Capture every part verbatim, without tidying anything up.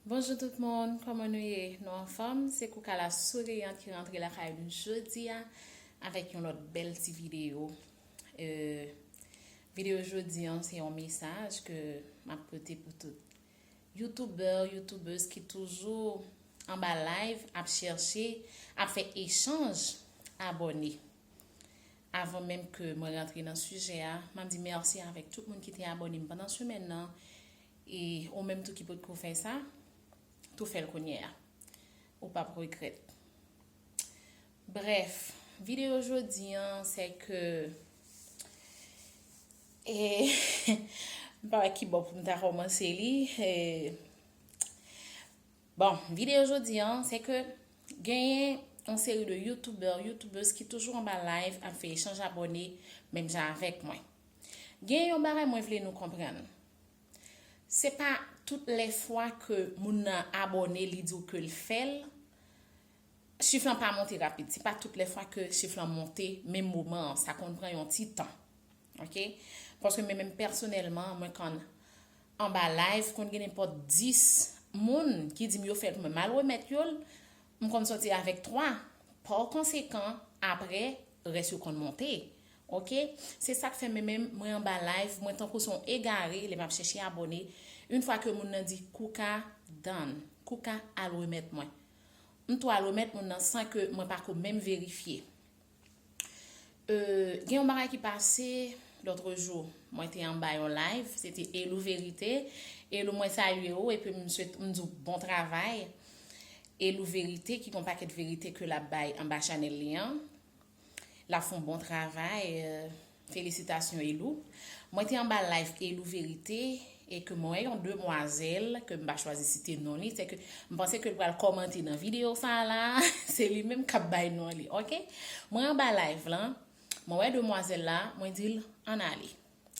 Bonjou tout moun, kòman nou ye? Nou anfòm? Se Kouka la souriante ki rantre lakay nou jodi a avèk yon lòt bèl ti videyo. Euh, videyo jodi an se yon mesaj ke m ap pote pou tout youtubè, youtubèz ki toujou anba live ap chèche, ap fè echanj abòne. Avan menm ke mwen rantre nan sijè a, m ap di mèsi avèk tout moun ki te abòne m pandan semèn nan. E ou menm tou ki potko fè sa, tou fè l kounye a. Ou p ap regrèt. Brèf, videyo jodi an, se ke e, m pa wè ki bò pou m ta kòmanse li. E, bon, videyo jodi an, se ke genyen yon seri de youtubè, youtubèz ki toujou anba live ap fè echanj abòne menm jan avèk mwen. Gen yon bagay mwen vle nou konprann. Se pa tout lè fwa ke moun nan abòne, li di w ke l fè l, chif lan pa monte rapid. Se pa tout lè fwa ke chif lan monte menm moman an. Sa konn pran yon ti tan. Oke? Paske mwen menm pèsonèlman, mwen konn anba live, konn gen nenpòt dis moun ki di m yo fè l pou mwen. M al remèt yo l, m konn sòti avèk twa. Pa konsekan, apre, rès yo konn monte. Oke? Se sa k fè mwen menm, mwen anba live, mwen tankou se yon egare, lè m ap chèche abòne. Yon fwa ke moun nan di Kouka done, Kouka al remèt mwen. M tou al remèt moun nan san ke mwen pa ko menm verifye. Euh, gen yon bagay ki pase lòt jou, mwen te anba yon live, se te Elou Verite. Elou, mwen salye w, epi m swete, m di w bon travay. Elou Verite, ki gon pakèt verite ke l ap bay anba chanèl li an. L ap fè yon bon travay, euh, felisitasyon Elou. Mwen te anba live Elou Verite, e ke mwen wè yon demwazèl, ke m pa chwazi site non li, se ke m panse ke l pral kòmante nan videyo sa la, se li menm k ap bay non li, oke? Mwen anba live lan, mwen wè demwazèl la, mwen di l, ann ale.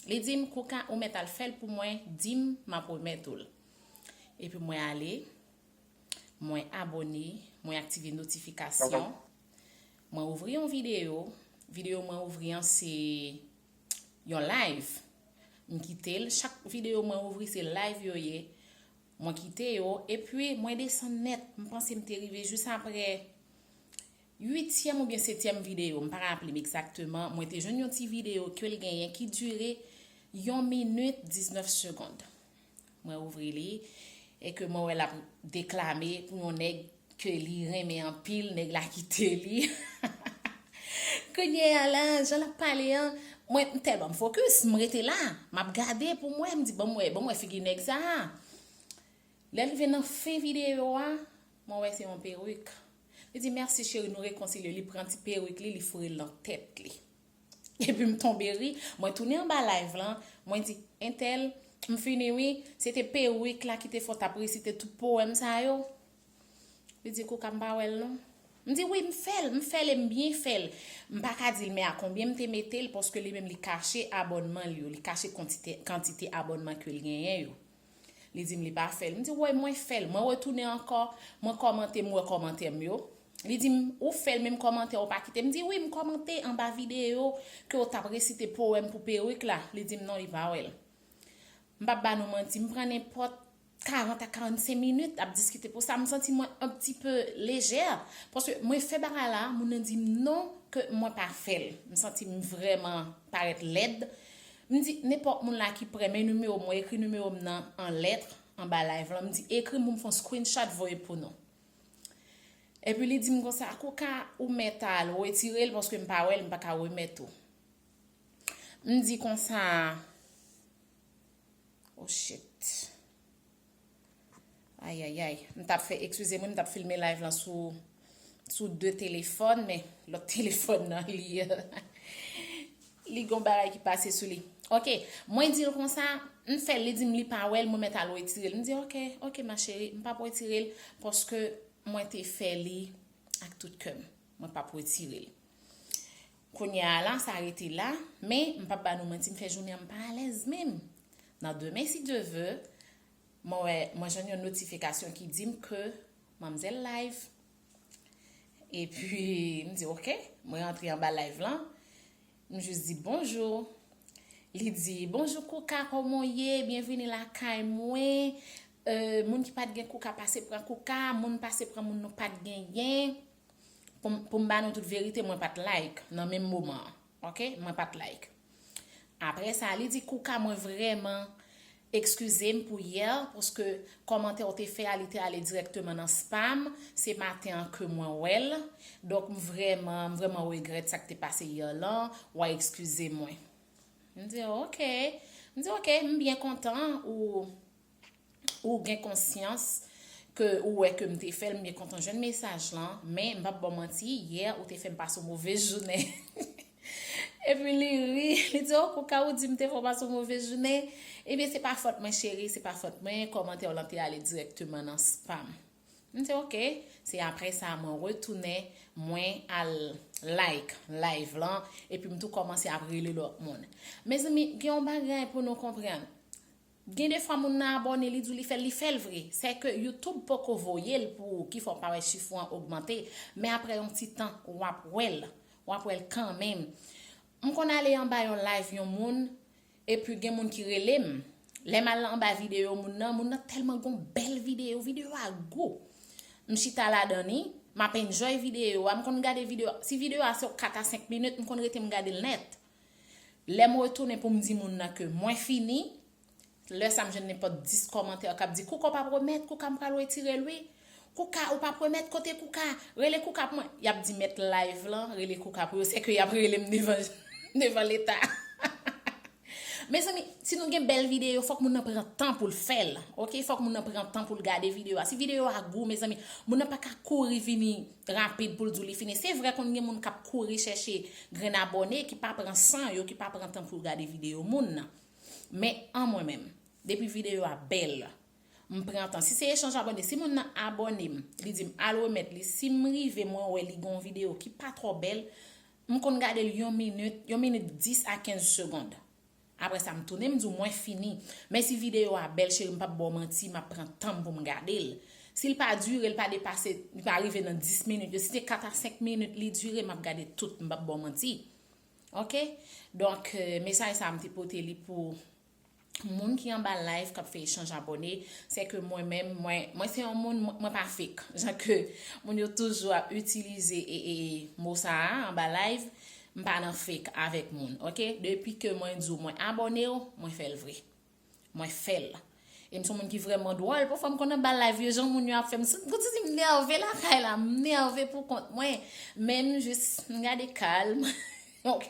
Li di m, Kouka, ou mèt al fè l pou mwen, di m, m ap remèt ou l. Epi mwen ale, mwen abòne, mwen aktive notifikasyon, mwen ouvri yon videyo, videyo mwen ouvri an se yon live. M kite l, chak videyo mwen ouvri se live yo ye. Mwen kite yo, epi mwen desann nèt. M panse m te rive jis apre uityèm oubyen setyèm videyo, m pa raple m egzakteman. Mwen te jwenn yon ti videyo ke l genyen ki dire yon minit diznèf segonn. Mwen ouvri li, e ke mwen wè l ap deklame pou yon nèg ke li renmen anpil, nèg la kite li. Kounye a la, jan l ap pale an, mwen m tèlman m fokis, m rete la, m ap gade pou m wè, m di, ban m wè, ban m wè figi nèg sa a. Lè l rive nan fen videyo a, mwen wè se yon perik. Li di, mèsi cheri, nou rekonsilye. Li pran ti perik li, li foure l nan tèt li. Epi m tonbe ri, mwen tounen anba live lan, mwen di, entèl, m fini wi, se te perik la ki te fè w t ap resite tout powèm sa yo. Li di, Kouka, m pa wè l non. M di, wi, m fè l, m fè l e m byen fè l. M pa ka di l men a konbyen m te mete l, paske li menm li kache abònman l yo, li kache kantite, kantite abònman ke l genyen yo. Li di m li pa fè l. M di, woy, mwen fè l. Mwen retounen ankò, mwen kòmante, m wè kòmantè m yo. Li di m, ou fè l, men m kòmantè ou pa kite. M di, wi, m kòmante anba videyo ke w t ap resite powèm pou perik la. Li di m, non, li pa wè l. M p ap ba nou manti, m pran nenpòt karant a karannsenk minit ap diskite pou sa. M santi mwen un petit peu légère. Paske mwen fè bagay la, moun nan di m non, ke mwen pa fè l. M santi m vrèman parèt lèd. M di, nenpòt moun la ki prè, men nimewo m, mwen ekri nimewo m nan an lèt anba live lan. M di, ekri m pou m fè yon screenshot voye pou nou. Epi li di m konsa, Kouka, ou mèt al retire l, paske m pa wè l, m pa ka remèt ou. M di konsa, oh shit. Ay, ay, ay. M t ap fè, eskize mwen, m t ap filme live lan sou, sou de telefòn, men lòt telefòn nan, li, li gon bagay ki pase sou li. Ok, mwen di l konsa, m fè l, li di m li pa wè l, mwen mèt al retire l. M di, ok, ok, ma chérie, m p ap retire l, paske mwen te fè li ak tout kè m. Mwen p ap retire l. Kounye a la, sa rete la, men m p ap ba nou manti, m fè jounen an m pa alèz menm. Nan demen, si Dye vle, mwen wè, mwen jwenn yon notifikasyon ki di m ke manmzèl live. Epi, m di, ok, mwen rantre anba live lan. M jis di, bonjou. Li di, bonjou Kouka, kòman w ye? Byenvini lakay mwen. euh, moun ki pa t gen kouka pase pran kouka, moun pase pran moun nou pa t genyen. Pou m- pou m ba nou tout verite, mwen pa t like nan menm moman an. Ok, mwen pa t like. Apre sa, li di, Kouka, mwen vrèman eskize m pou yè, paske kòmantè w te fè a, li te ale dirèkteman nan spam. Se maten an ke mwen wè l. Donk, m vrèman, m vrèman regrèt sa k te pase yè lan. W a eskize mwen. M di, Ok. M di, Ok, m byen kontan ou ou gen konsyans ke ou wè ke m te fè l, m byen kontan jwenn mesaj lan, men m p ap ba w manti, yè ou te fè m pase yon move jounen. Epi li ri, li di, O, Kouka, ou di m te fè w pase yon move jounen? Ebyen, se pa fòt mwen, cheri, se pa fòt mwen, kòmantè w lan te ale dirèkteman nan spam. M di, Ok. Se apre sa, mwen retounen, mwen al like live lan, epi m tou kòmanse ap rele lòt moun. Mezanmi, gen yon bagay pou nou konprann. Gen de fwa moun nan abòne, li di w li fè l, li fè l vre. Sèke YouTube poko voye l pou ou, ki fè w pa wè chif ou an ogmante. Men apre yon ti tan, w ap wè l. W ap wè l kanmenm. M konn ale anba yon live yon moun, epi gen moun ki rele m. Lè m al anba videyo moun nan, moun nan tèlman gon bèl videyo, videyo a gou. M chita ladan li, m ap enjoy videyo a, m konn gade videyo a. Si videyo a se kat a senk minit, m konn rete m gade l nèt. Lè m retounen pou m di moun nan ke mwen fini, lè sa m jwenn nenpòt dis kòmantè k ap di, Kouka, w p ap remèt, Kouka, m pral retire l wi. Kouka, ou p ap remèt, kote Kouka? Rele Kouka pou mwen. Y ap di mèt live lan, rele Kouka pou yo, sèke y ap rele m devan, devan leta. Mezanmi, si nou gen bèl videyo, fòk moun nan pran tan pou l fè l. Ok, fòk moun nan pran tan pou l gade videyo a. Si videyo a gou, mezanmi, moun nan pa ka kouri vini rapid pou l di w li fini. Se vre konn gen moun k ap kouri chèche grenn abòne, ki pa pran san yo, ki pa pran tan pou gade videyo moun nan. Men an mwen menm, depi videyo a bèl, m pran tan. Si se echanj abòne, si moun nan abòne m, li di m al remèt li, si m rive mwen wè li gen yon videyo ki pa twò bèl, m konn gade l yon minit, yon minit dis a kenz segonn. Apre sa, m tounen, m di w mwen fini. Men si videyo a bèl, cheri, m p ap ba w manti, m ap pran tan m pou m gade l. Si l pa dire, l pa depase, li pa rive nan dis minit yo, si se kat a senk minit li dire, m ap gade tout, m p ap ba w manti. Ok? Donk, euh, mesaj sa a m te pote li pou moun ki anba live k ap fè echanj abòne, se ke mwen menm, mwen, mwen se yon moun, mwen, mwen pa fake. Jan ke moun yo toujou ap itilize e, e, e mo sa a anba live, m pa nan fake avèk moun, ok? Depi ke mwen di w mwen abòne w, mwen fè l vre. Mwen fè l. E m se yon moun ki vrèman dwòl. Pafwa m konn anba live yo, jan moun yo ap fè m, m santi m nève lakay la, m nève pou kont mwen. Men m jis, m gade kalm. Ok?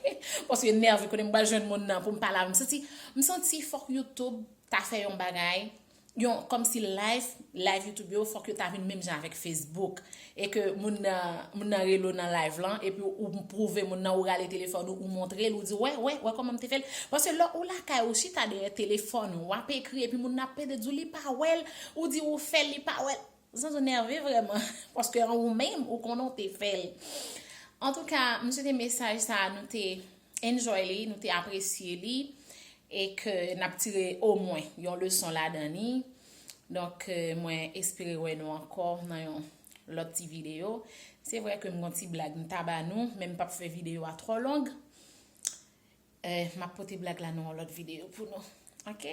Paske nève kote m pral jwenn moun nan pou m pale avè l. M santi, m santi fòk YouTube ta fè yon bagay, yon, kòmsi live, live YouTube yo, fòk yo ta vin menm jan avèk Facebook. E ke moun nan, moun nan rele w nan live lan, epi ou pwouve moun nan, ou rale telefòn ou, ou montre l, ou di, wè, wè, wè kòman m te fè l. Paske lè ou lakay ou chita dèyè telefòn ou, w ap ekri, epi moun nan ap pede di w li pa wè l, ou di ou fè l, li pa wè l. Sa, sa nève vrèman. Paske an ou menm, ou konnen w te fè l. Antouka, m swete mesaj sa a, nou te enjoy li, nou te apresye li, e ke n ap tire omwen yon leson ladan li. Donk, euh, mwen espere wè nou ankò nan yon lòt ti videyo. Se vre ke m gon ti blag m ta ba nou, men m p ap fè videyo a twò long. Eh, m ap pote blag la nan yon lòt videyo pou nou. Ok?